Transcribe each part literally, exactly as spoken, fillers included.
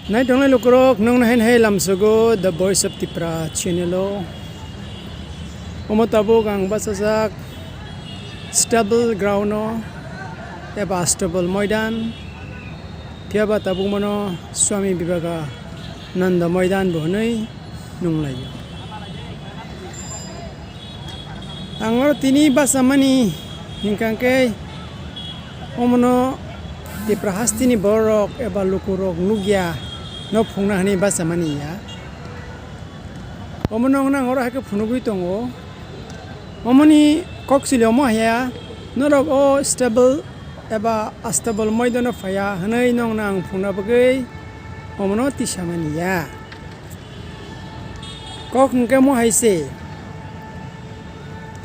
Naitongnai lukurok, nongno haino hai lamsogo The Voice of Tipra channel o. Omo tabuk ang bachajak stable ground o eba stable moidan, phiyaba tabuk mano Swami Vivekananda moidan bo hwnwi nunglaio. Ang oro tini bachamani hinkha khe omono Tipra hasteni bororok eba lukurok nukya no phungna hwnwi bachamani ya. Omono wngna ang oro hai khe phunugwi tongo. Omoni kok chili omo haya, norok o stable eba astable moidano phaiya hwnwi nongno ang phungna bagwi omono tisamani ya. Kok hwnkhe mo hai se.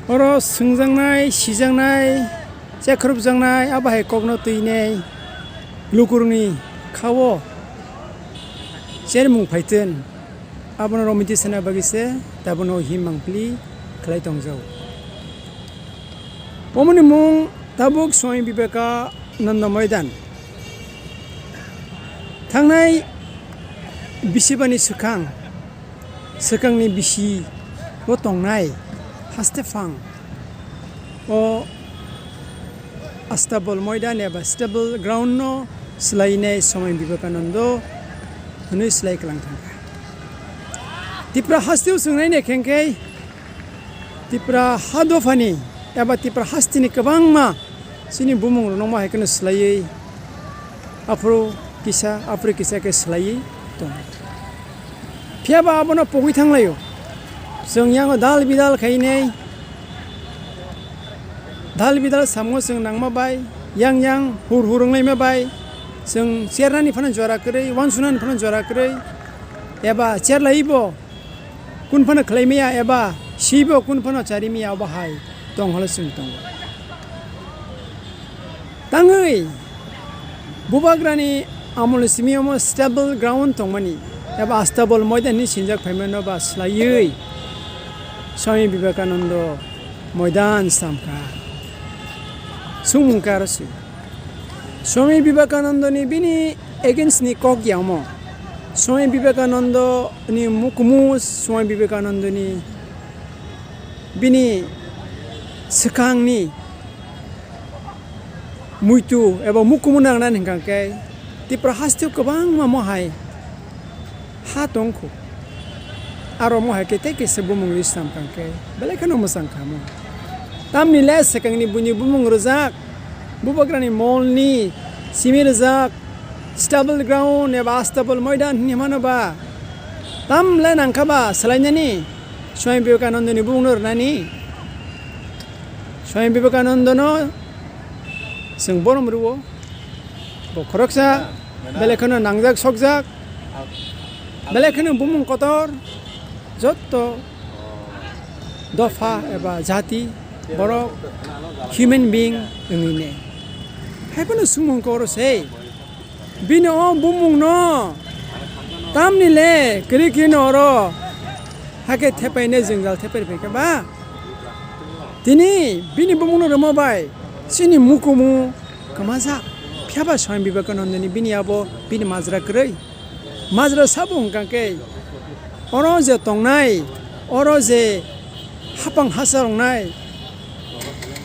Oro swngjaknai, sijaknai, chekhrupjaknai, abo hai kokno twinai lukurokni kha-o chermung phaitwn. Abono romwi tisana bagwi se tabukno him mangpili khlai tongjao. Omoni mung tabuk Swami Vivekananda Moidan. Thangnai bisibani swkang, swkangni bisi o tongnai haste phang o stable moidan eba stable ground no swlainai Swami Vivekananda hwnwi swlai kwlang thangkha. Tipra hasteo swngnai naikhe khe Tipra ha dophani eba Tipra hasteni kwbangma chini bumung rokno mo hai kheno swlaiwi aphuru kisa, aphuru kisa khe swlaiwi tongo. Phiyaba abono pogwi thanglaio. Chwng yango dal bidal khainai, dal bidal samungo chwng nangma bai, yang yang hur hur wnglaima bai, chwng chernani phano jora kwrwi, uansunani phano jora kwrwi, eba cherlaibo kun phano khlai maya eba sibo kun phano chari maya, obo hai tong holo chwng tongo. Tangwi bubagrani amolni simi omo stable ground tongmani eba stable moidan hinwi sinjak phaimano ba swlaiwi Swami Vivekananda moidan samkha. Sumung khe aro se. Swami Vivekanandani bini against ni kok ya omo. Swami Vivekananda ni mukumu, Swami Vivekananda ni bini swkang ni muitu eba mukumu nangnani hwnkha khe Tipra hasteo kwbangma mo hai ha tongkhu. Aro mo hai khe tei kaisa bumung list sam kang khe belai kheno mwchang kha mo. Tamni le swkangni buini bumung rwjak, bubagrani molni simi rwjak, stable ground eba stable moidan hinwi hwnmano ba. Tam le nangkha ba swlainani Swami Vivekanandani bumungno rwnani. Swami Vivekanandano chwng borom rwo. Bo khoroksa, belai kheno nangjak sokjak, belai kheno bumung kotor, jotto dopha eba jati borok human being wngwi ne. Hai phano sumung koro se. Bini o bumung no tamni le kwrwi kwrwi no oro hakhe thepai ne jwngjal thepai rwphai khe ba. Tini bini bumung no rwma bai chini mukumu kwmajak. Phiya ba Swami Vivekananda ni bini abo bini majra kwrwi. Majra sabo hwnkha khe oro je tongnai, oro je hapang hasa rongnai,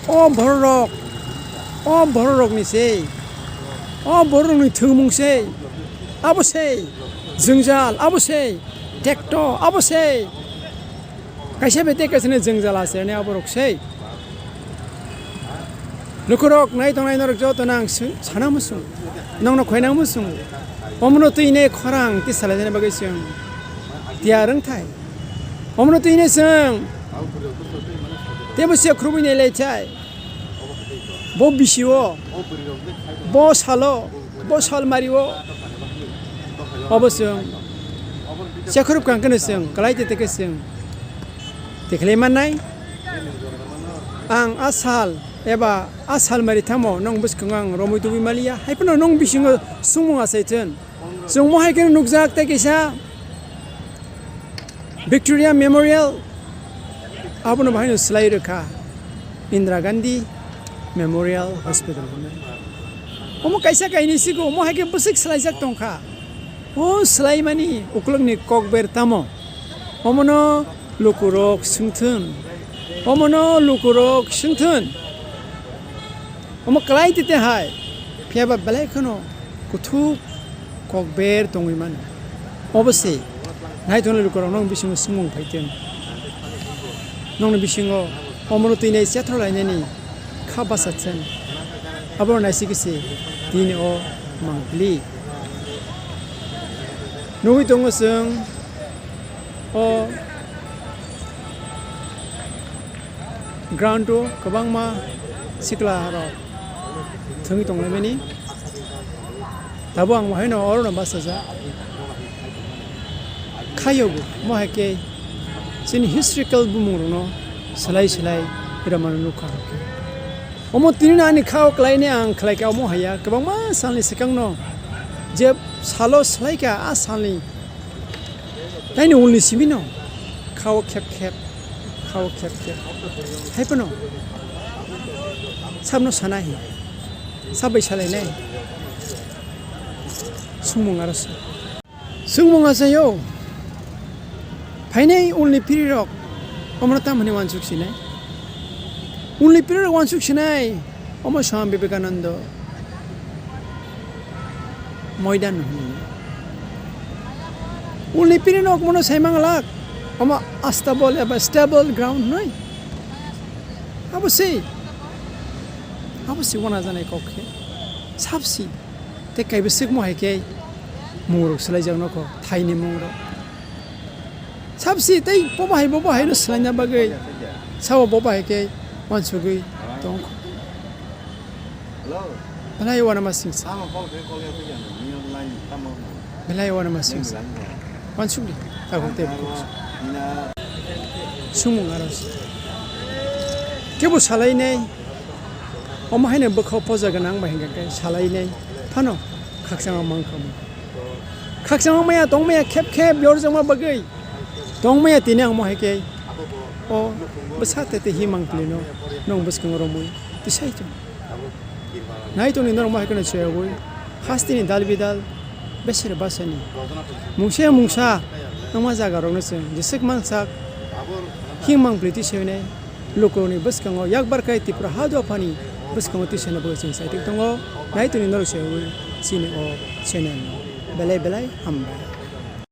o bororok, o bororokni se, o bororokni thwngmung se, abo se jwngjal, abo se tekto, abo se kaisa bai tei kaisani jwngjal achairnai aborok se. Lukurok nai tongnai norok jotono ang swi-, sana muchung, nongno khoina muchung, omono twi ne khorang twi salainani bagwi chwng tiyar wngthai. Omono twi ne chwng teibo se khurubui nai lai chai. Bo bisi o, bo salo, bo sal mari o, obo chwng se khurub kang kheno chwng kwlai te te khe chwng tikhlai mannai. Ang a sal eba a sal mari thamo nong bwskango ang romwi tubui maliya, hai phano nong bisingo sumung achai thun. Chwng mo hai kheno nukjak tei kaisa Victoria Memorial, abono bahaino swlai rwkha Indira Gandhi Memorial Hospital hwnwi. Omo kaisa kainwi sigo, omo hai khe bwswk swlaijak tongkha. O swlaimani ukulukni kokber tamo? Omono lukurok swngthun. Omono lukurok swngthun. Omo kwlai tete hai, phiya ba belai kheno kuthuk kokber tongwi mano. Obo se, naithoknai lukurok nokni bisingo swngmung phai thung. Nokni bisingo omono twi nai chethrok lainani kha basa thung. Abono naisik se tini o mangpili. Nugwi tongo chwng o ground o kwbangma sikla rok thwngwi tonglaimani. Tabuk ang bo haino orono bachajak. Khayogo, mo hai khe chini historical bumungrokno swlai swlai rwmani nukha. Omo tini no ani kha o kwlaini ang khlai kha omo haiya, kwbangma salni swkangno je salo swlai kha, a salni taini ulni simi no kha o khep khep, kha o khep khep. Hai phano sabno sana hi, sabai salai nai. Sumung aro sa. Swngmung achaio, phainai ulni pirirok omono tamo hwnwi uansuk sinai? Ulni pirirok uansuk sinai, omo Swami Vivekananda moidan hwnwi. Ulni pirirok mono sai manglak, omo astabol eba stable ground hwnwi. Abo se, abo se uanajanai kok khe, sabsi. Tei kaibo swkmo hai khe mungrok swlaijak nokho, thaini mungrok. Sabsi tei bobo hai bobo haino swlaina bagwi sao bobo hai khe uansugwi tongkho. Belai uanama singsa. Belai uanama singsa. Uansukdi. Tabuk tei bukhuk. Sumung aro se. Kebo salainai. Omo haino bwkha poja gwnang bai hwnkhe salainai phano khakchangma mankha. Khakchangma maya tongmaya khep khep yorjakma bagwi tongmaya tini ang mo hai khe o bwsa tete hi mangpili no nwng bwskango romwi tisai tong. Nai tongni norok mo hai kheno chayogwi hasteni dal bidal besero basani mungsa mungsa wngma jaga rokno chwng jeswk mansak him mangpili tisainai. Lukurokni bwskango yakbar khe Tripura ha dophani bwskango tisana bagwi chwng saitik tongo. Nai tongni norok se chini o channel no belai belai hambai.